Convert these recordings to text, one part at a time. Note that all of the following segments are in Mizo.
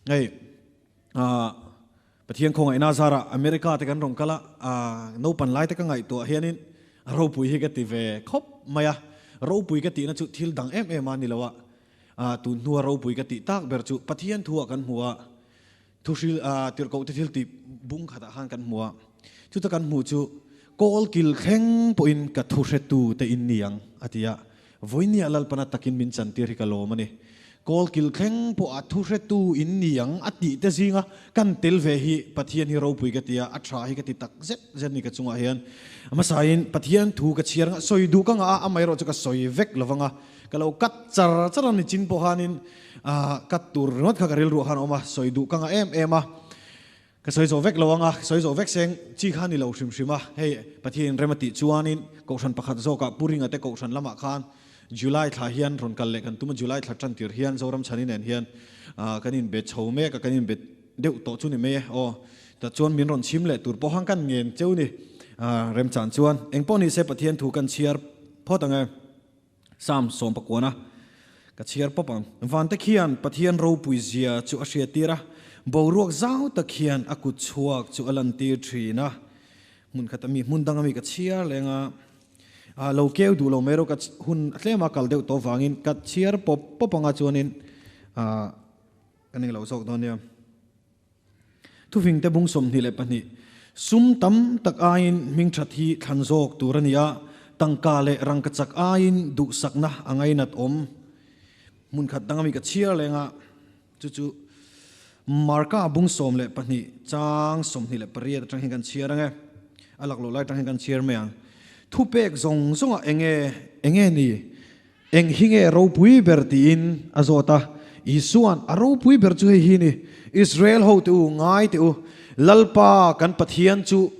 Hei Pathian khawngaihna zarah America te kan rawn kal a, naupan lai te ka ngaihtuah hianin ropui hi ka ti ve khawp mai a. Ropui ka tihna chu thil dang em em a ni lo a, tun hnua ropui ka tih tak ber chu Pathian thuah kan hmu a, thuhril tirhkoh te thil tih bung khatah khan kan hmu a. Chuta kan hmuh chu kawl kil thleng pawhin ka thu hretu te in ni ang a ti a. Vawinia Lalpana takin min chantir hi ka lawm a ni. Kawl kil thleng pawh a thu hretu in ni ang a tih te zinga kan tel ve hi Pathian hi ropui ka ti a, a tha hi ka ti tak zet zet ni ka chungah hian. Hmasain Pathian thu ka chhiar anga sawi duh ka ngah a, amaherawh chu ka sawi vek lo vang a, ka lo cut char char a ni chin pawh khanin cut tur ringawt kha ka rilruah khan a awm a, sawi duh ka ngah em em a. Ka sawi zawh vek lo ang a, sawi zawh vek seng chi kha ni lo hrim hrim a, hei Pathian rem a tih chuanin Kohhran pakhat zawkah Pu Ringa te Kohhran lamah khan July thla hian rawn kal leh kan tum a, July thla tan tir hian Zoram Chhani nen hian kan inbe chho mek a, kan inbe deuh tawh chu ni mai e aw, tah chuan min rawn chhim leh tur pawh khan kan ngen cheu ni remchan chuan engpawh ni se Pathian thu kan chhiar phawt ang e. Psalm sawmpakuana ka chhiar pawp ang. Vante khian Pathian ropui zia chu a hriattir a, boruak zau tak hian a kut chhuak chu a lantir thin a. Hmun khat ami, hmun dang ami ka chhiar leng a, a lo keu duh lo mai erawh ka hun tlema kal deuh tawh vangin ka chhiar pawp pawp anga chuanin ka ning lo zawk dawn nia. Thufingte bung 22, Sum tam tak aiin hmingthat hi thlan zawk tur a ni a, tangka leh rangkachak aiin duhsakna a ngainat awm. Hmun khat dang ami ka chhiar leng a, chu chu Marka bung 12 chang 28 atang hian kan chhiar ang e, a laklawh lai atang hian kan chhiar mai ang. Thupek zawng zawngah enge enge ni? Eng hi nge ropui ber tiin a zawt a. Isua'n, A ropui ber chu hei hi ni, Israel hote u, ngai teh u, Lalpa kan Pathian chu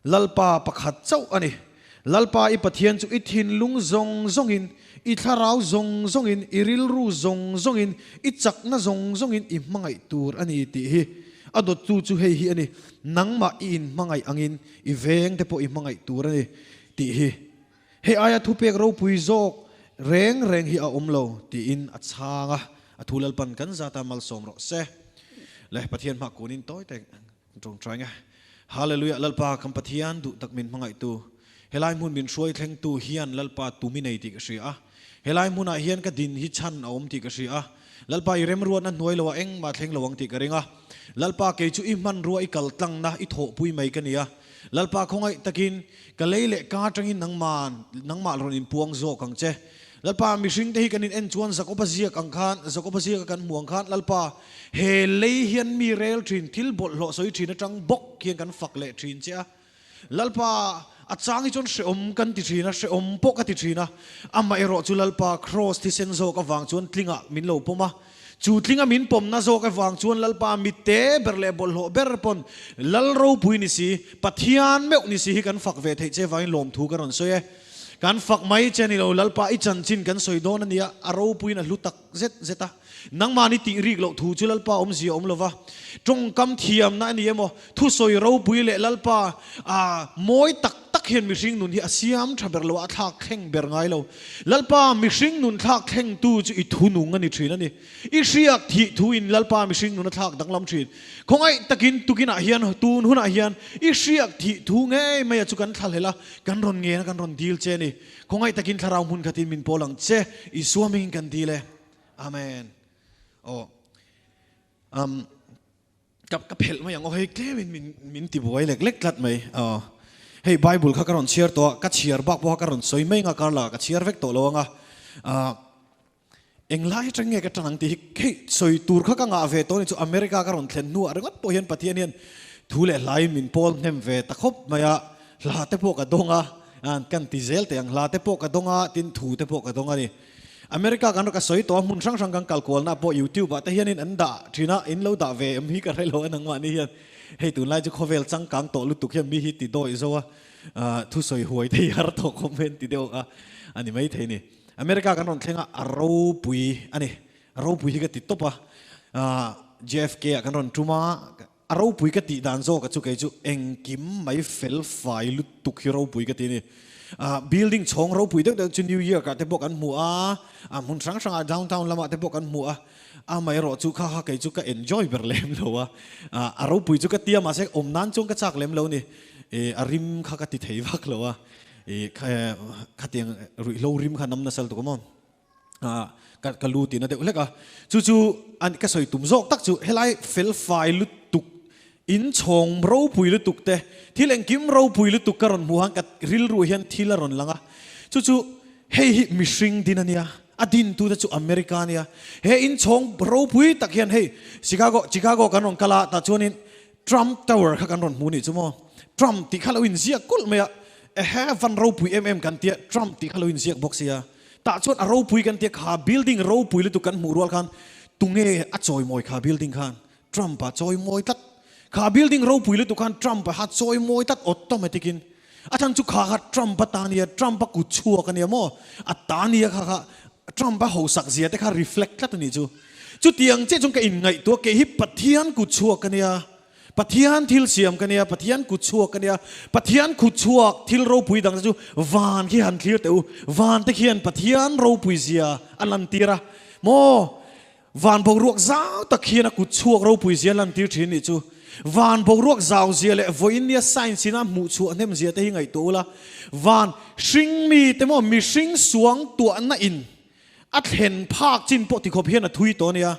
Lalpa pakhat chauh a ni. Lalpa i Pathian chu i thinlung zawng zawngin, i thlarau zawng zawngin, i rilru zawng zawngin, i chakna zawng zawngin i hmangaih tur a ni tih hi. A dawttu chu hei hi a ni, Nangmah i inhmangaih angin i vengte pawh i hmangaih tur a ni tih hi. Hei aia thupek ropui zawk reng reng hi a awm lo, tiin a chhang a. A thu Lalpan kan zata malsawm rawh se. Le Pathian hmah kunin tawi te tawngtai nge. Hallelujah Lalpa kan Pathian duh tak min hmangaihtu, helai hmun min hruai thlengtu hian Lalpa tum i nei tih ka hria a. Helai hmunah hian ka din hi chhan a awm tih ka hria a. Lalpa i remruatna hnuai loah engmah thleng lo ang tih ka ring a. Lalpa kei chu i hmanrua i kaltlangna i thawhpui mai ka ni a. Lalpa khawngaih takin ka lei leh ka atangin nangman nangmah rawn inpuang zawk ang che. Lalpa mihringte hi kan in en chuan Jakoba ziak ang khan Jakoba ziaka kan hmu ang khan Lalpa he lei hian mi rel thin thil bawlhhlawh sawi thin atang bawk hian kan fak leh thin che a. Lalpa a chang hi chuan hrehawm kan ti thin a, hrehawm pawh ka ti thin a. Amaherawh chu Lalpa Kraws thisen zawk avang chuan tlingah min lo pawm a. Chu tlinga min pawmna zawk avang chuan Lalpa mitte ber leh bawlhhlawh ber pawn Lal ropui ni si, Pathian meuh ni si hi kan fak ve theih che vangin lawmthu ka rawn sawi e. Kan fak mai che ni lo, Lalpa i chanchin kan sawi dawn a nia, a ropuiin a hlu tak zet zet a. Nangmahni tih rik loh thu chu Lalpa awmzia awm lova, tawngkam thiamna a ni emaw, thusawi ropui leh Lalpa a mawi tak tak hian mihring nun hi a siam tha ber lo a, a thlak thleng ber ngai lo. Lalpa mihring nun thlak thlengtu chu i thunung a ni thin a ni. I hriak thih thu in Lalpa mihring nun a thlak danglam thin. Khawngaih takin tukinah hian, tun hunah hian i hriak thih thu ngei mai a chu kan thlahlel a, kan rawn ngen a, kan rawn dil che a ni. Khawngaih takin thlarau hmun khatin min pawl ang che, Isua hmingin kan dil e. Amen. Aw. Um, ka ka phelh mai ang aw hei tlemin min min ti buai lek lek tlat mai. Aw. Hei Bible kha ka rawn chhiar tawh a, ka chhiar bak pawh kha ka rawn sawi mai anga kar lakah ka chhiar vek tawh lo anga. Ah, englai atang nge ka tan ang tih hi hei sawi tur kha ka ngah ve tawh a ni chu America ka rawn thlen hnuah ringawt pawh hian Pathian hian thu leh hlaiin min pawl hnem ve ta khawp mai a, hla te pawh ka dawng a, kan ti zel teh ang hla te pawh ka dawng a, tin thu te pawh ka dawng a ni. America kan rak a sawi tawh a, hmun hrang hrang kan kal kualna pawh YouTube ah te hianin an dah thin a, in lo dah ve em hi ka hre lo a nangmahni hian hei tunlai chu khawvel changkang tawh lutuk hian mi hi ti dawi zo a, thusawi huai te hi har tawh khawp mai an ti deuh a, a ni maithei ni. America kan rawn thleng a, a ropui a ni, a ropui hi ka ti tawp a, JFK ah kan rawn tum a, a ropui ka tih dan zawk a chu kei chu engkim mai fel fai lutuk hi ropui ka ti a ni. Building chhawng ropui deuh deuh chu New York ah te pawh kan hmu a, a hmun hrang hrangah downtown lamah te pawh kan hmu a, amaherawh chu kha kha kei chu ka enjoy ber lem lo a, a ropui chu ka tia mahse awm nan chuan ka chak lem lo ni, a rim kha ka ti thei vak lo a, khatiang ruihhlo rim kha nam nasa lutuk a maw. Ka ka lu tihna deuh hlek a, chu chu an ka sawi tum zawk tak chu helai fel fai lutuk in chhawng ropui lutuk te thil engkim ropui lutuk ka rawn hmuh han ka rilru hian thil a rawn lang a, chu chu hei hi mihring din a nia, a din tu te chu America a nia, he in chhawng ropui tak hian hei Chicago Chicago kan rawn kal a tah chuanin Trump Tower kha kan rawn hmu nih chu maw? Trump tih kha lo inziak kulh mai a, ehe van ropui em em kan tia Trump tih kha lo inziak bawk sia. Tah chuan a ropui kan tia kha building ropui lutuk kan hmuh rual khan tunge a chawimawi kha building khan Trump a chawimawi tlat. Kha building ropui lutuk khan Trump a ha chawimawi tlat automatic in. A chhan chu kha kha Trump a ta nia, Trump a kut chhuak a nia maw? A ta nia kha kha Trump a hausak zia te kha reflect tlat a nih chu. Chutiang chiah chuan ka inngaihtuah kei hi Pathian kut chhuak ka nia, Pathian thil siam ka nia, Pathian kut chhuak ka nia, Pathian kut chhuak thil ropui dang te chu van khi han thlir teh u, van te khian Pathian ropui zia a lantir a maw? Van boruak zau tak hian a kut chhuak ropui zia lantir thin nih chu. Van boruak zau zia leh vawiin nia science ina hmuh chhuah hnem zia te hi ngaihtuah ula, van hring mi te maw mihring suang tuahna in a thlen phak chin pawh tikhawp hian a thui tawh ania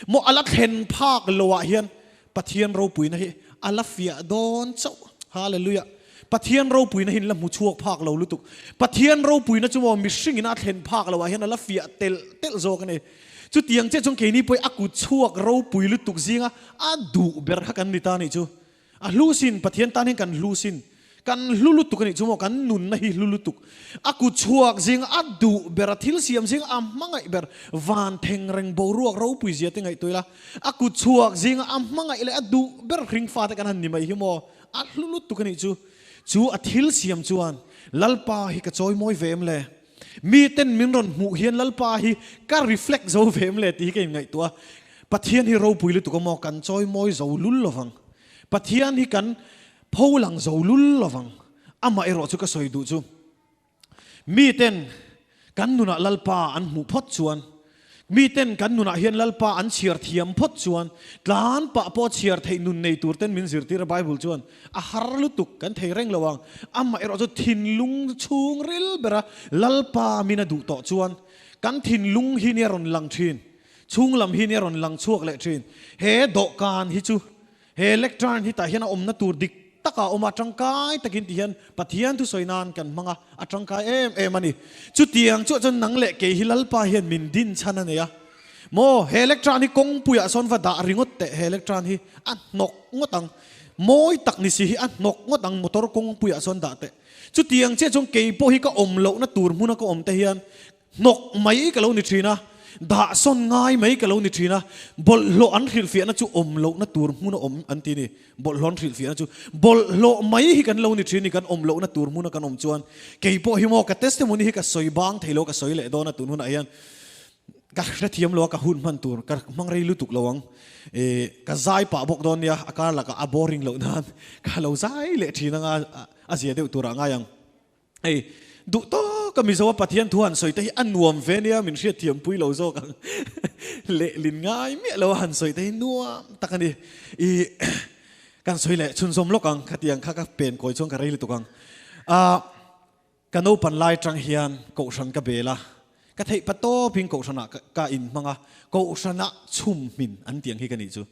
maw a la thlen phak lo ah hian Pathian ropuina hi a la fiah dawn chauh. Hallelujah. Pathian ropuina hi in la hmu chhuak phak lo lutuk. Pathian ropuina chu maw mihring in a thlen phak lo ah hian a la fiah telh telh zawk a ni. Chutiang chiah chuan keini pawh hi a kut chhuak ropui lutuk zinga a duh ber kha kan ni ta nih chu. A hlu sin, Pathian tan hian kan hlu sin. Kan hlu lutuk a nih chu maw, kan nunna hi hlu lutuk. A kut chhuak zinga a duh ber, a thil siam zinga a hmangaih ber, van theng reng boruak ropui zia te ngaihtuah ila, a kut chhuak zinga a hmangaih leh a duh ber hring fate kan han ni mai hi maw, a hlu lutuk a nih chu. Chu a thil siam chuan Lalpa hi ka chawimawi ve em le? Miten min rawn hmuh hian Lalpa hi ka reflect zo ve em le tih hi ka inngaihtuah a. Pathian hi ropui lutuk a maw? Kan chawimawi zo lul lovang. Pathian hi kan pho lang zo lul lovang. Amah erawh chu ka sawi duh chu miten kan nunah Lalpa an hmuh phawt chuan Miten kan nunah hian Lalpa an chhiar thiam phawt chuan tlan pah pawh chhiar theih nun nei tur ten min zirtir a Bible chuan a har lutuk kan thei reng lo ang. Amah erawh chu thinlung chhung ril bera Lalpa min a duh tawh chuan kan thinlung hi nia rawn lang thin, chhung lam hi nia rawn lang chhuak leh thin. He dawhkan hi chu He lectern hi tah hian a awmna tur dik taka a awm a, tangkai takin ti hian Pathian thusawi nan kan hmang a, a tangkai em em a ni. Chutiang chuah chuan nang leh kei hi Lalpa hian min din chhan a nei a. Maw, he lectern hi kawngpuiah sawn va dah ringawt teh, he lectern hi a hnawk ngawt ang. Mawi tak ni si hi a hnawk ngawt ang motor kawngpuiah sawn dah teh. Chutiang chiah chuan kei pawh hi ka awm lohna tur hmuna ka awm te hian Hnawk mai ka lo ni thin a, dahsawn ngai mai ka lo ni thin a, bawlhhlawh an hrilhfiahna chu awm lohna tur hmun a awm an ti ni. Bawlhhlawh an hrilhfiahna chu bawlhhlawh mai hi kan lo ni thin ni, kan awm lohna tur hmuna kan awm chuan kei pawh hi maw ka testimony hi ka sawi bang thei lo, ka sawi leh dawn a tun hunah hian ka hrethiam lo a, ka hun hman tur ka hmang rei lutuk lo ang. E, ka zai pah bawk dawn nia, a kar lakah a boring loh nan ka lo zai leh thin anga a zia deuh turah ngai ang. Hei, duh tawk a Mizo a Pathian thu han sawi te hi a nuam ve nia, min hriat thiam pui lo zawk ang. Lehlin ngai miah lo a han sawi te hi nuam tak a ni. I kan sawi leh chhunzawm lawk ang, khatiang kha ka pen kawi chuan ka rei lutuk ang. Ah, ka naupan lai tang hian Kohhran ka bel a, ka theih pa tawpin Kohhranah ka inhmang a, Kohhranah chhum hmin an tih ang hi ka nih chu.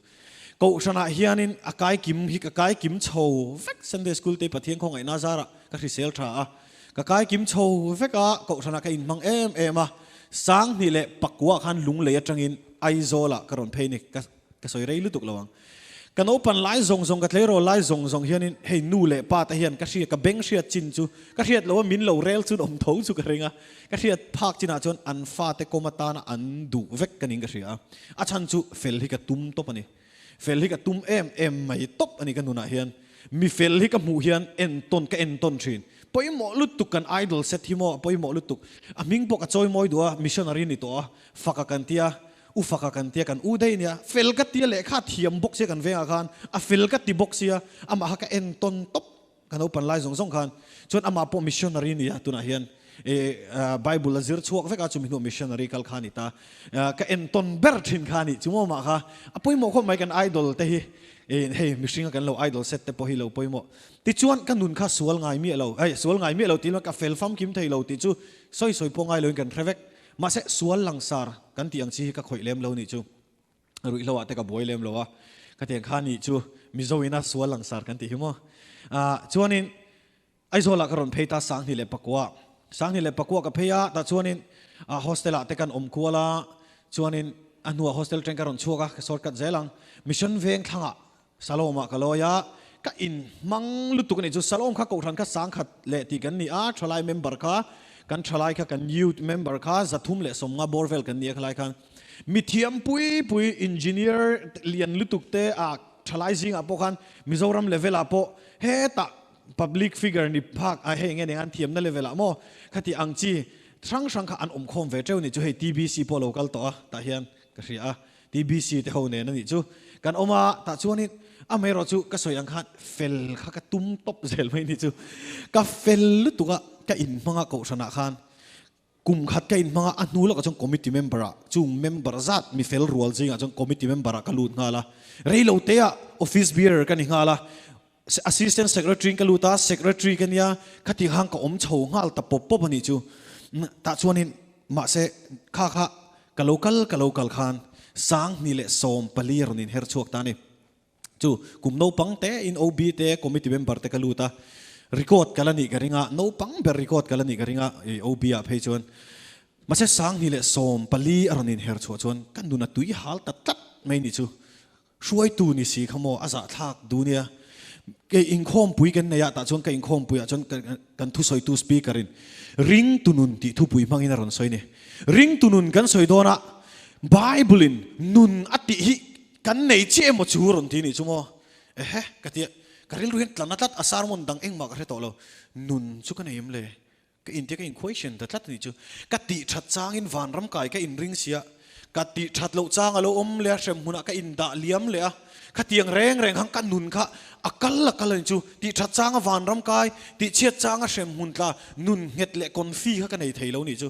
Kohhranah hianin a kai kim hi ka kai kim chho vek, Sunday School te Pathian khawngaihna zarah ka hrisel tha a, ka kai kim chho vek a, Kohhranah ka inhmang em em a, Sanghnih leh Pakuah khan Lunglei atangin Aizawlah ka rawn phei ni, ka Ka sawi rei lutuk lo ang. Ka naupan lai zawng zawng, ka tleirawl lai zawng zawng hianin hei nu leh pa te hian ka hria, ka beng hriat chin chu ka hriat lo a, min lo rel chun awm tho chu ka ring a. Ka hriat phak chinah chuan an fate kawm atana an duh vek ka ning ka hria a. A chhan chu fel hi ka tum tawp a ni. Fel hi ka tum em em mai tawp a ni ka nunah hian. Mi fel hi ka hmuh hian entawn ka entawn thin. Pawimawh lutuk kan idol set hi maw a pawimawh lutuk. A hming pawh ka chawimawi duh a, missionary ni tawh a, faka kan tia. U faka kan tia kan u daih nia, fel ka tia lehkha thiam bawk sia kan vengah khan a fel ka ti bawk sia, amah kha ka en tawn tawp. Ka naupan lai zawng zawng khan chuan amah pawh missionary a ni a, tunah hian Bible a zir chhuak vek a, chumi hnuah missionary kal kha a ni ta. Ka entawn ber thin kha a nih chu maw mah kha a pawimawh khawp mai kan idol te hi hei mihringa kan lo idol set te pawh hi lo pawimawh. Tichuan ka nun kha sual ngai miah lo, hei sual ngai miah lo tih ka fel famkim thei lo tih chu sawi sawi pawh ngai loin kan hre vek. Mahse sual langsar kan tih ang chi hi ka khawih lem lo nih chu. Ruihhlo ah te ka buai lem lo a, ka tiang kha nih chu Mizo ina sual langsar kan tih hi maw. Chuanin Aizawl ah ka rawn phei ta 2009, 2009 ka phei a, tah chuanin hostel ah te kan awm kual a, chuanin a hnuah hostel atang ka rawn chhuak a, ka shortcut zel ang, Mission veng thlangah Salom ah ka lawi a, ka inhmang lutuk a nih chu, Salom kha kohhran kha 10,000 leh tih kan ni a, thalai member kha kan thalai kha kan youth member kha 350 bawr vel kan ni a khalai khan mithiam pui pui engineer lian lutuk te a thalai zingah pawh khan Mizoram level ah pawh hetah public figure ni phak a hei nge eng an thiamna level ah maw khati ang chi hrang hrang kha an awm khawm ve teuh a nih chu hei TBC pawh a lo kal tawh a tah hian ka hria a. TBC te ho nen a nih chu kan awm a, tah chuanin amaherawh chu ka sawi ang khan fel kha ka tum tawp zel mai ni chu. Ka fel lutuk a, ka inhmang a kohhranah khan kum khat ka inhmang a, a hnu lawkah chuan committee member ah chung member zat mi fel rual zingah chuan committee member ah ka lut nghal a, rei lo te ah office bearer ka ni nghal a, assistant secretary in ka lut a, secretary ka nia, khati khan ka awm chho nghal ta pawp pawp a nih chu. Tah chuanin mahse kha kha Ka lo kal, ka lo kal khan 2014 a rawn inher chhuak ta a ni. Chu kum naupang te in OB te committee member te ka lut a, record ka la nih ka ring a, naupang ber record ka la nih ka ring a i OB ah phei chuan. Mahse 2014 a rawn inher chhuah chuan ka nun a tui hal ta tlat mai ni chu. Hruaitu ni si kha maw a zahthlak duh nia. Kei inkhawmpui kan nei a, tah chuan ka inkhawmpuiah chuan kan thusawitu speaker in ringtu nun tih thupui hmangin a rawn sawi ni. Ringtu nun kan sawi dawn a, Bible in nun a tih hi kan nei chiah emaw chu rawn ti nih chu maw. Ehe, ka ti a, ka rilru hian tlan a tlat a, sermon dang engmah ka hre tawh lo. Nun chu ka nei em le? Ka intia ka in question ta tlat a nih chu. Ka tih that changin vanram kai ka inring sia, ka tih that loh chang a lo awm leh a, hrem hmunah ka indah liam leh a, khatiang reng reng khan ka nun kha a kal a kal a nih chu. Tih that changa vanram kai, tih chhiat changa hrem hmun tla nun nghet leh confi kha ka nei thei lo nih chu.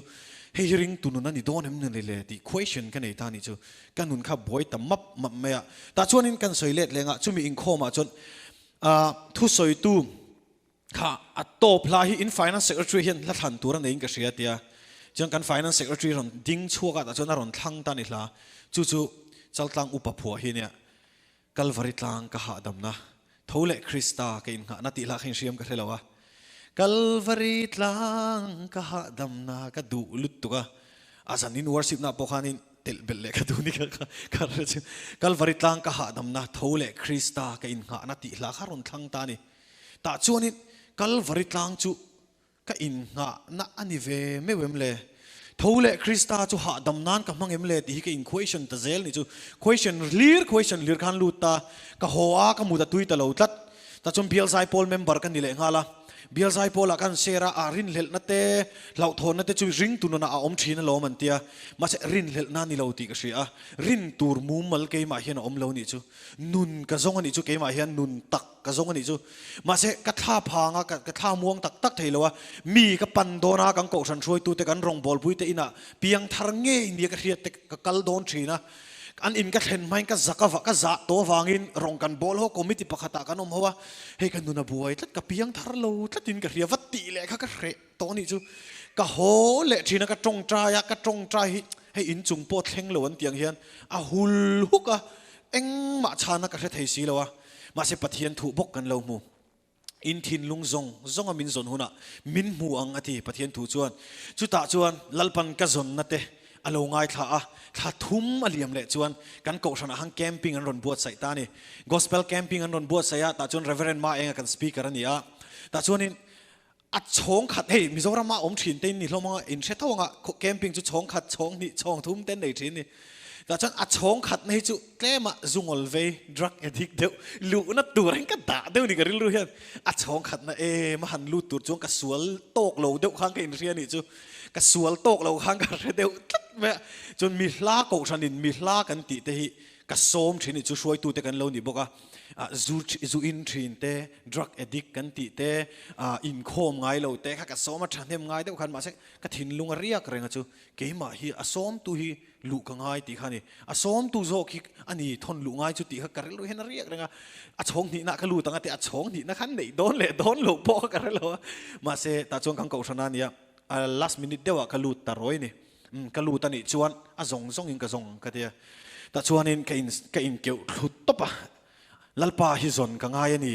Hei hi ringtu nun a ni dawn em ni le tih question ka nei ta a nih chu. Ka nun kha buai ta map map mai a. Tah chuanin kan sawi let leng a, chumi inkhawmah chuan thusawitu, Kha a tawp hla hi in finance secretary hian hla thlan tur a neiin ka hria tia chuan kan finance secretary rawn ding chhuak a tah chuan a rawn thlang ta ni hla chu chu Chaltlang upa phuah hi nia Kalvari tlang ka hahdamna tho leh Krista ka innghahna tih hla kha inhriam ka hre lo a Kalvari tlang ka hahdamna ka duh lutuk a a zanin worship na pawh khanin telh belh leh ka duh ni kha ka hre chu Kalvari tlang ka hahdamna tho leh Krista ka innghahna tih hla kha rawn thlang ta ni. Tah chuanin Kalvari tlang chu ka innghahna a ni ve meuh em le? Tho leh Krista chu hahdam nan ka hmang em le tih hi ka in question ta zel ni chu. Question hlir question hlir khan lut ta. Ka haw a, ka mut a tui ta lo tlat. Tah chuan Bial Zaipawl member ka ni leh nghal a. Bial Zaipawlah khan share a, ah rinhlelhna te, hlauhthawnna te chu ringtu nunah a awm thin alawm an tia. Mahse rinhlelhna a ni lo tih ka hria a. Rin tur mumal keimah hian a awm lo nih chu. Nun ka zawng a nih chu keimah hian nun tak ka zawng a nih chu. Mahse ka thla phang a, ka thla muang tak tak thei lo a, mi ka pan dawn a, kan kohhran hruaitute kan rawngbawlpui te inah piang thar ngei nia ka hriat te ka kal dawn thin a. An in ka thlen hmain ka zak a, ka zah tawh avangin rawng kan bawl ho committee pakhatah kan awm ho a, hei ka nun a buai tlat, ka piang thar lo tlatin ka hria va tih leh kha ka hreh tawh a nih chu. Ka haw leh thin a, ka tawngtai a, ka tawngtai hi hei inchung pawh thleng lo an tih ang hian a hul huk a, Engmah chhana ka hre thei si lo a, mahse Pathian thuh bawk kan lo hmu. In thinlung zawng zawnga min zawn hunah min hmu ang a ti Pathian thu chuan. Chutah chuan Lalpan ka zawnna te a lo ngaithla a, thla thum a liam leh chuan kan kohhranah han camping an rawn buatsaih ta a ni. Gospel camping an rawn buatsaih a, tah chuan Reverend Maenga kan speaker a ni a, tah chuanin A chhawng khat, hei Mizorama awm thin te in ni hlawm anga in hre tho anga camping chu chhawng khat, chhawng hnih, chhawng thum te an nei thin ni. Tah chuan a chhawng khat na hi chu tlema zungawl vei, drug addict deuh, luhna tur hian ka dah deuh ni ka rilru hian. A chhawng khat na em a han lut tur chuan ka sual tawk lo deuh khan ka inhria nih chu. Ka sual tawk lo khan ka hre deuh tlat mai a. Chuan mi hla kohhranin mi hla kan tih te hi. Ka sawm thin hi chu hruaitute kan lo ni bawk a, zu zu in thin te, drug addict kan tih te, inkhawm ngai lo te kha ka sawm a thahnem ngai deuh khan mahse ka thinlung a riak reng a chu keimah hi a sawmtu hi luh ka ngai tih kha a ni. A sawmtu zawk hi a ni thawn luh ngai chu tih kha ka rilru hian a riak reng a, a chhawng hnihna ka lut ang a ti a chhawng hnihna khan neih dawn leh dawn loh pawh kha ka hre lo a, mahse tah chuan kan kohhran a nia a last minute deuhah ka lut ta rawi a ni. Umm ka lut a nih chuan a zawng zawngin ka zawng ang ka ti a, tah chuanin ka in ka inkeuh thlu tawp a, Lalpa hi zawn ka ngai a ni,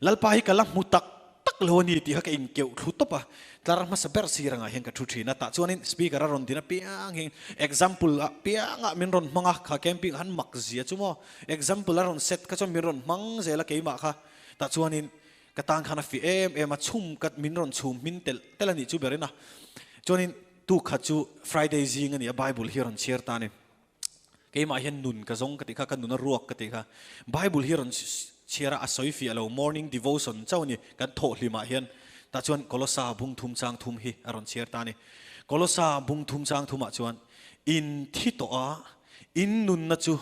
Lalpa hi ka la hmu tak tak lo a ni tih kha ka inkeuh thlu tawp a, tlar hmasa ber sir angah hian ka thu thin a, tah chuanin speaker a rawn din apiang hi example ah piangah min rawn hmang a, kha camping ah khan mak zia chu maw, example a rawn set kha chuan min rawn hmang zel a keimah kha, tah chuanin ka tan khan a fih em em a, chhum ka min rawn chhum hmin telh telh a nih chu berin a, chuanin Tu khat chu Friday zing a ni a, Bible hi a rawn chhiar ta a ni. Keimah hian nun ka zawng ka tih kha, ka nun a ruak ka tih kha. Bible hi a rawn chhiar a, a sawi fiah lo, morning devotion chauh a ni, kan thawh hlimah hian. Tah chuan Kolosa bung thum chang thum hi a rawn chhiar ta a ni. Kolosa bung thum chang thumah chuan, In thi tawh a, in nunna chu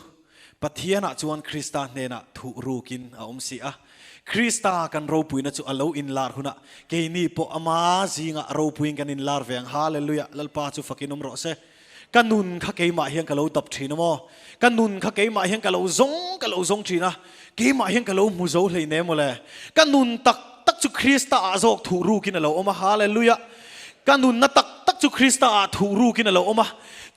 Pathianah chuan Krista hnenah thuh rukin a awm si a. Krista kan ropuina chu a lo inlar hunah keini pawh ama zingah ropuiin kan inlar ve ang. Hallelujah! Lalpa chu fakin awm rawh se. Ka nun kha keimah hian ka lo dap thin a maw? Ka nun kha keimah hian ka lo zawng ka lo zawng thin a, keimah hian ka lo hmu zo hlei ne mawle. Ka nun tak tak chu Krista ah zawk thuh rukin a lo awm a. Hallelujah! Ka nunna tak tak chu Krista ah thuh rukin a lo awm a.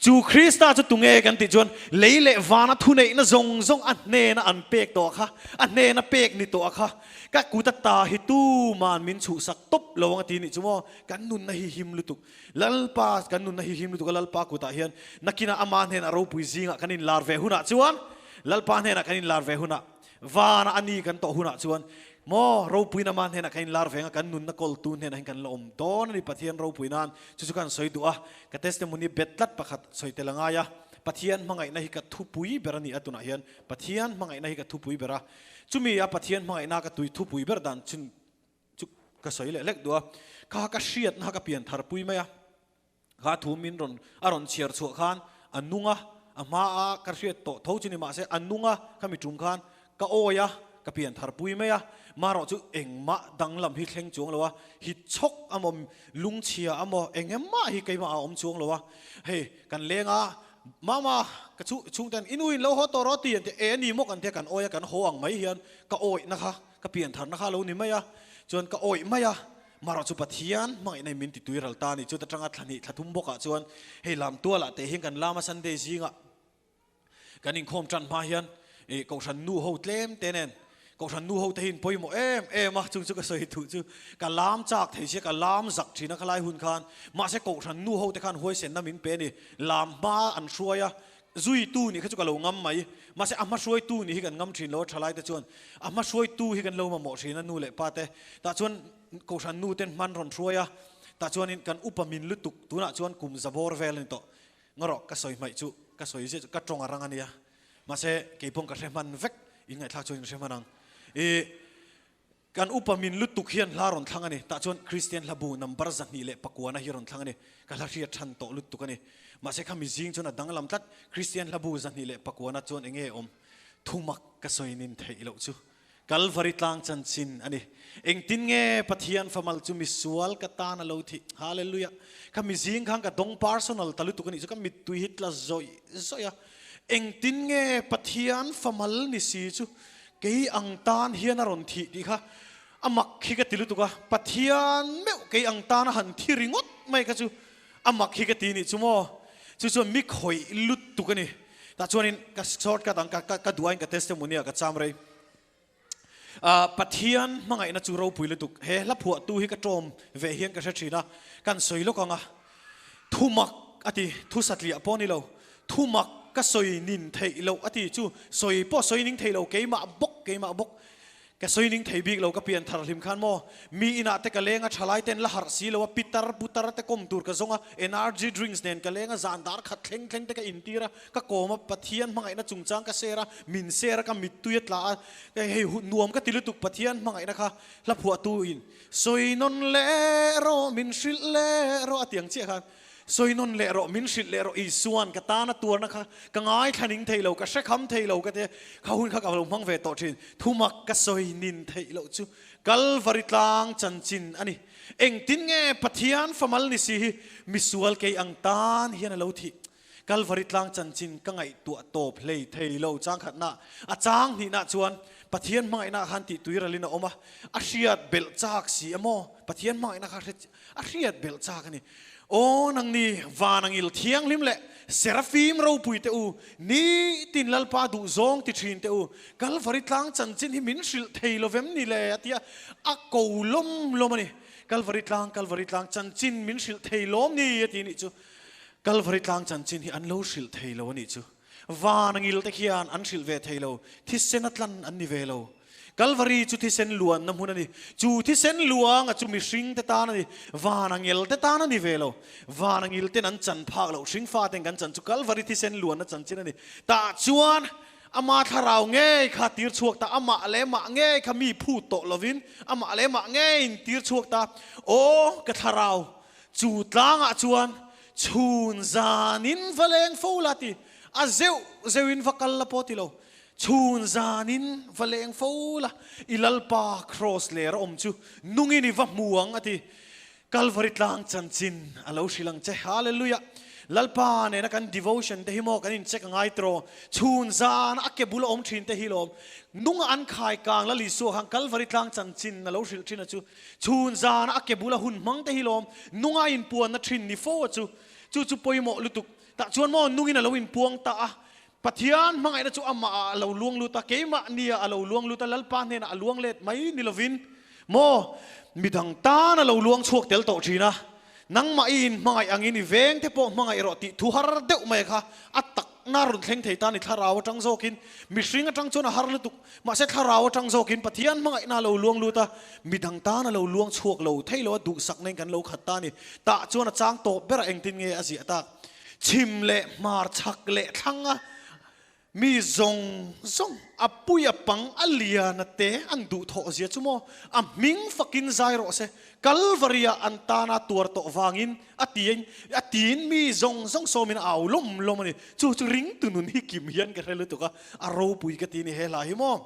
Chu Krista chu tunge kan tih chuan lei leh vana thuneihna zawng zawng a hnena an pek tawh kha, a hnena pek ni tawh kha, ka kut a ta hi tuman min chhuhsak tawp lo ang a ti nih chu maw? Kan nunna hi him lutuk. Lalpa, kan nunna hi him lutuk a, Lalpa kutah hian nakinah ama hnenah ropui zingah kan inlar ve hunah chuan, Lalpa hnenah kan inlar ve hunah, Vana a ni kan tawh hunah chuan maw ropuina man hnenah kan inlar veng a, kan nunna kawltu hnenah hian kan la awm dawn a ni Pathian ropui nan. Chu chu kan sawi duh a, ka testimony bet tlat pakhat sawi tel a ngai a, Pathian hmangaihna hi ka thupui ber a ni a tunah hian Pathian hmangaihna hi ka thupui ber a, chumi a Pathian hmangaihna ka tui thupui ber dan chun chu ka sawi leh hlek duh a, kha ka hriatna kha ka pian thar pui mai a. Kha thu min rawn a rawn chhiar chhuah khan a nung a, a hma a ka hriat tawh tho chu ni mahse a nung a khami tum khan ka awi a, ka pian thar pui mai a, marawh chu engmah danglam hi thleng chuang lo a, hit chhawk amaw lungchhia amaw engemah hi keimah a awm chuang lo a, hei kan leng a mama ka chu chhungten i nu in lo haw tawh rawh ti an ti e ni maw kan tia kan awi a kan haw ang mai hian ka awihna kha ka pian tharna kha a lo ni mai a, chuan ka awih mai a. Marawh chu Pathian hmangaihna in min ti tui ral ta a ni. Chuta tanga thla hnih thla thum bawkah chuan hei lam tualah teh hian kan lama Sunday zingah kan inkhawm tan hma hian ih Kohhran nu ho tlem te nen Kohhran nu ho te hi in pawimawh em em a, chung chu ka sawi duh chu ka lam chak thei sia ka lam zak thin a khalai hun khan mahse Kohhran nu ho te khan huaisenna min pe a ni. Lam hma an hruai a, Zuitu nih kha chu ka lo ngam mai. Mahse a hmahruaitu nih hi kan ngam thin lo a, thalaite chuan a hmahruaitu hi kan lo mamawh thin a nu leh pa te. Tah chuan Kohhran nu ten hman rawn hruai a, tah chuanin kan upa min lutuk tunah chuan kum za bawr vel a ni tawh. Ngarawh ka sawi hmaih chu ka sawi ziah chu ka tawng a rang a nia. Mahse keipawng ka hre hman vek, in ngaihthlak chuan in hre hman ang. Ih. Kan upa min lutuk hian hla rawn thlang a ni. Tah chuan Kristian hla bu number 209 hi rawn thlang a ni. Ka hla hriat than tawh lutuk a ni. Mahse kha mizing chuan a danglam tlat. Kristian hla bu 209 chuan enge awm? Thumak ka sawi nin theih loh chu Kalvari tlang chanchin a ni. Engtin nge Pathian famal chu misual ka tan a lo thih? Hallelujah! Kha mizing khan ka dawng personal ta lutuk a nih chu ka mittui hi tla zawih zawih a. Engtin nge Pathian famal ni si chu kei ang tan hian a rawn thih tih kha a mak hi ka ti lutuk a, Pathian meuh kei ang tan a han thi ringawt mai kha chu a mak hi ka ti nih chu maw? Chu chuan mi khawih lutuk a ni. Tah chuanin ka shortcut ang ka ka duain ka testimony ah ka cham rei. Pathian hmangaihna chu ropui lutuk. He hla phuahtu hi ka tawm ve hian ka hre thin a, kan sawi lawk ang a, thumak a ti, thu satliah pawh a ni lo, thumak ka sawi nin theih loh a ti chu, sawi pawh sawi ning thei lo, keimah bawk, keimah bawk ka sawi ning thei bik lo, ka pian thar hlim khan maw, mi inah te ka leng a, thalai ten la harh si lo a, pitar putar te kawm tur ka zawng a, energy drinks nen ka leng a, zan dar khat thleng thleng te ka intir a, Ka kawm a, Pathian hmangaihna chungchang ka share a, min share a, ka mittui a tla a, hei nuam ka ti lutuk Pathian hmangaihna kha hla phuahtu in sawi nawn leh rawh, min hrilh leh rawh a ti ang chiah khan Sawi nawn leh rawh, min hrilh leh rawh, Isua'n ka tana tuarna kha ka ngaithla ning thei lo, ka hre kham thei lo ka ti a, kha hun kha ka lo hmang ve tawh thin. Thumak ka sawi nin theih loh chu Kalvari tlang chanchin a ni. Engtin nge Pathian famal ni si hi misual kei ang tan hian a lo thih? Kalvari tlang chanchin ka ngaihtuah tawp hlei thei lo changkhatna a chang hnihna chuan Pathian hmangaihna khan tih tui ralin a awm a, a hriat belh chak si a maw? Pathian hmangaihna kha a hriat belh chak a ni. Aw nangni van angil thianghlim leh Serafim ropui te u, nitin Lalpa duh zawng ti thin te u, Kalvari tlang chanchin hi min hrilh thei lo vem ni le a ti a, a ko lawm lawm a ni. Kalvari tlang, Kalvari tlang chanchin min hrilh thei lawm ni a ti nih chu. Kalvari tlang chanchin hi an lo hrilh thei lo a nih chu. Van angil te khian an hrilh ve thei lo, thisen a tlan an ni ve lo. Kalvari chu thisen luanna hmun a ni. Chu thisen luanga chu mihring te tan a ni, van angel te tan a ni ve lo. Van angil ten an chan phak loh, hring fa ten kan chan chu Kalvari thisen luanna chanchin a ni. Tah chuan ama thlarau ngei kha tir chhuak ta, amah leh mah ngei kha mi phut tawh lovin amah leh mah ngeiin tir chhuak ta. Aw ka thlarau, Chu tlangah chuan chhun zanin va leng fo la ti, a zeuh zeuhin va kal la pawh ti lo, chhun zanin va leng fo la, i Lalpa Kraws ler a awm chu nungin i va hmu ang a ti. Kalvari tlang chanchin a lo hrilh ang che. Hallelujah! Lalpa nena kan devotion te hi maw kan incheck a ngai tiraw? Chhun zana a ke bula awm thin te hi lawm. Nunga an khai kang Lal Isua khan Kalvari tlang chanchin a lo hrilh thin a chu. Chhun zana a ke bula hun hmang te hi lawm nunga inpuanna thin ni fo a chu. Chu chu pawimawh lutuk. Tah chuan maw nungin a lo inpuang ta a. Pathian hmangaihna chu amah ah a lo luang lut a, keimah nia a lo luang lut a, Lalpa hnenah a luang let mai ni lovin maw midang tan a lo luang chhuak tel tawh thin a. Nangmah i inhmangaih angin i veng te pawh hmangaih rawh tih thu har deuh mai kha a takna rawn thleng thei ta ni. Thlarau atang zawkin mihring atang chuan a har lutuk. Mahse thlarau atang zawkin Pathian hmangaihna a lo luang lut a, midang tan a lo luang chhuak lo thei lo a, duhsakna in kan lo khat ta ni. Tah chuan a chang tawp ber a engtin nge a ziah tak? Chhim leh hmar chhak leh thlang a Mi zawng zawng a pui a pang a lian a te an duh thawh zia chu maw a hming fakin zai rawh se. Kalvari ah an tana tuar tawh vangin a tiin a tiin mi zawng zawng sawmin a au lawm lawm a ni. Chu chu ringtu nun hi kim hian ka hre lutuk a, a ropui ka ti ni he hla hi maw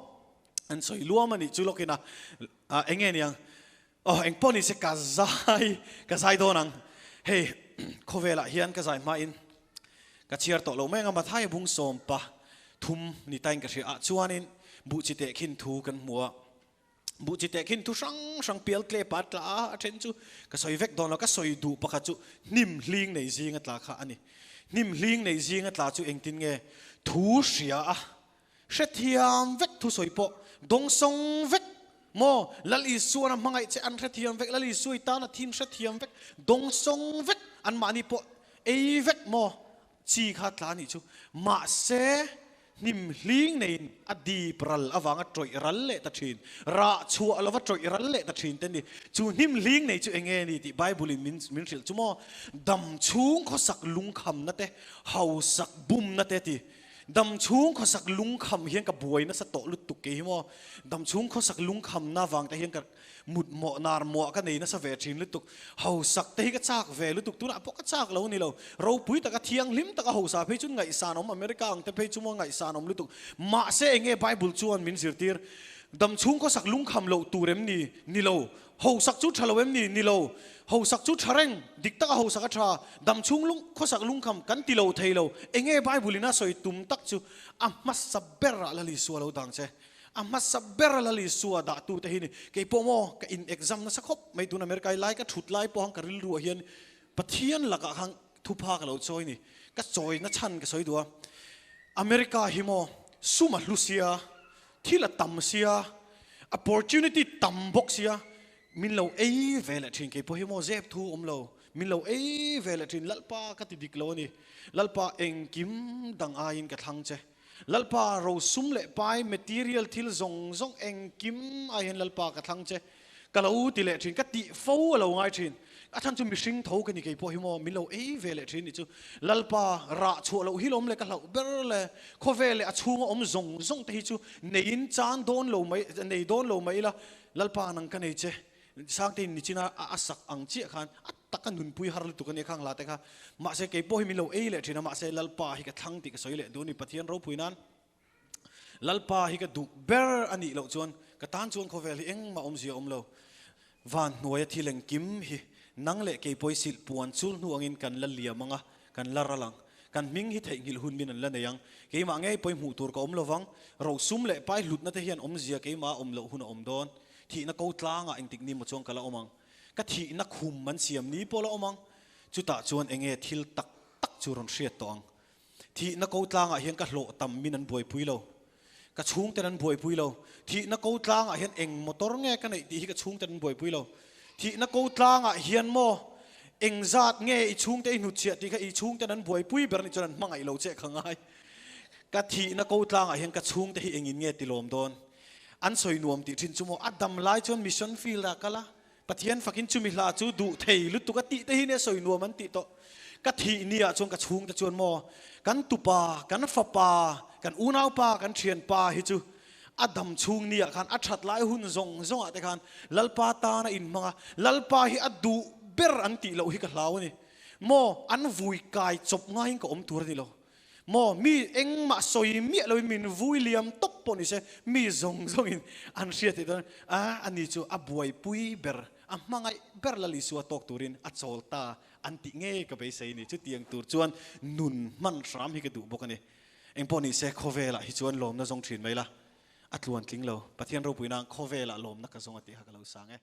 an sawi luam a nih chu lawkin a eng nge niang aw eng pawh ni se ka zai ka zai dawn ang hei khawvelah hian ka zai hmain Ka chhiar tawh lo mai anga Mathaia bung sawmpa thum ni tain ka hria ah chuanin buh chi teh khin thu kan hmu a. Buh chi teh khin thu hrang hrang pial tlep a tla a, a then chu ka sawi vek dawn lo, ka sawi duh pakhat chu hnim hling nei zing a tla kha a ni. Hnim hling nei zing a tla chu engtin nge thu hria a, hrethiam vek thu sawi pawh dawngsawng vek maw Lal Isuan a hmangaih che an hrethiam vek, Lal Isua i tan a thin hrethiam vek, dawngsawng vek anmahni pawh ei vek maw chi kha tla nih chu. Mahse hnim hling neiin a dip ral avanga tawih ral leh ta thin, rah chhuah lova tawih ral leh ta thin te ni. Chu hnim hling nei chu enge ni tih Bible in min hrilh chu maw dam chhung khawsak lungkhamna te, hausak bumna te ti. Dam chhung khawsak lungkham hian ka buai nasa tawh lutuk kei hi maw. Dam chhung khawsak lungkhamna vang te hian ka mut mawh nar muah ka nei nasa ve thin lutuk. Hausak te hi ka chak ve lutuk, tunah pawh ka chak lo ni lo. Ropui taka thianghlim taka hausa phei chu ngaihsan awm, America ang te phei chu maw ngaihsan awm lutuk. Mahse eng nge Bible chuan min zirtir? Dam chhung khawsak lungkham loh tur em ni? Ni lo. Hausak chu tha lo em ni? Ni lo. Hausak chu tha reng, dik taka hausak a tha. Dam chhung lung, khawsak lungkham kan ti lo thei lo. Enge Bible in a sawi tum tak chu a hmasa ber ah Lal Isua lo dang che. A hmasa ber a Lal Isua dah tu te hi ni. Kei pawh maw ka in exam nasa khawp mai tun America i lai ka thut lai pawh ang ka rilru ah hian Pathian lakah khan thupha ka lo chawi ni. Ka chawi na chhan ka sawi duh a. America hi maw sum a hlu sia, thil a tam sia, opportunity tam bawk sia, min lo ei ve leh thin. Kei pawh hi maw zep thu awm lo, min lo ei ve leh thin. Lalpa ka ti dik lo a ni. Lalpa engkim dang aiin ka thlang che. Lalpa rosum leh pai material thil zawng zawng engkim ai hian Lalpa ka thlang che. Ka lo ti leh thin, ka tih fo a lo ngai thin. A chhan chu mihring tho ka ni kei pawh hi maw, min lo ei ve leh thin nih chu. Lalpa rah chhuah loh hi lawm le ka hlauh ber le, khawvel leh a chhunga awm zawng zawng te hi chu neiin chan dawn lo mai, nei dawn lo mai ila, Lalpa nang ka nei che, Sangtein nichina a sak ang chiah khan a. tak a nunpui har lutuk a nia khang hla te kha. Mahse kei pawh hi min lo ei leh thin a, mahse Lalpa hi ka thlang tih ka sawi leh duh a ni Pathian ropui nan. Lalpa hi ka duh ber a nih loh chuan ka tan chuan khawvel hi engmah awmzia a awm lo. Van hnuaia thil engkim hi nang leh kei pawhi silh puan chul hnu angin kan la liam ang a, kan la ral ang. Kan hming hi theihnghilh hun min an la nei ang. Keimah ngei pawhi hmuh tur ka awm lovang. Rosum leh pai hlutna te hian awmzia keimah a awm loh hun a awm dawn. Thihna ko tlangah engtik ni maw chuan ka la awm ang. Ka thihna khum an siam ni pawh la awm ang. Chutah chuan enge thil tak tak chu rawn hriat tawh ang. Thihna ko tlangah hian ka hlawh tam min an buaipui lo. Ka chhungten an buaipui lo. Thihna ko tlangah hian eng motor nge ka neih tih hi ka chhungten an buaipui lo. Thihna ko tlangah hian maw eng zat nge i chhungte i hnutchhiah tih kha i chhungten an buaipui ber anih chuan an hmangaih lo che ka ngai. Ka thihna ko tlangah hian ka chhungte hi engin nge tilawm dawn? An sawi nuam tih thin chu maw a dam lai chuan mission field ah kal a, Pathian fakin chumi hla chu duh thei lutuk a tih te hi nia sawi nuam an tih tawh. Ka thih ni ah chuan ka chhungte chuan maw kan tupa, kan fapa, kan unaupa, kan thianpa hi chu a dam chhung ni ah khan a that lai hun zawng zawng ah te khan Lalpa tan a inhmang a, Lalpa hi a duh ber an tih loh hi ka hlau a ni. Maw an vui kai chawp ngaiin ka awm tur a ni lo. Maw mi engmah sawi miah loin min vui liam tawp pawh ni se, mi zawng zawngin an hriat theih dawn a, ani chu a buaipui ber, a hmangaih ber Lal Isua tawk turin a chawl ta an tih ngei ka beisei ni. Chutiang tur chuan nun hman hram hi ka duh bawk a ni. Engpawh ni se khawvelah hi chuan lawmna zawng thin mai la, a tluan tling lo. Pathian ropuina khawvelah lawmna ka zawng a tih kha ka lo sang e.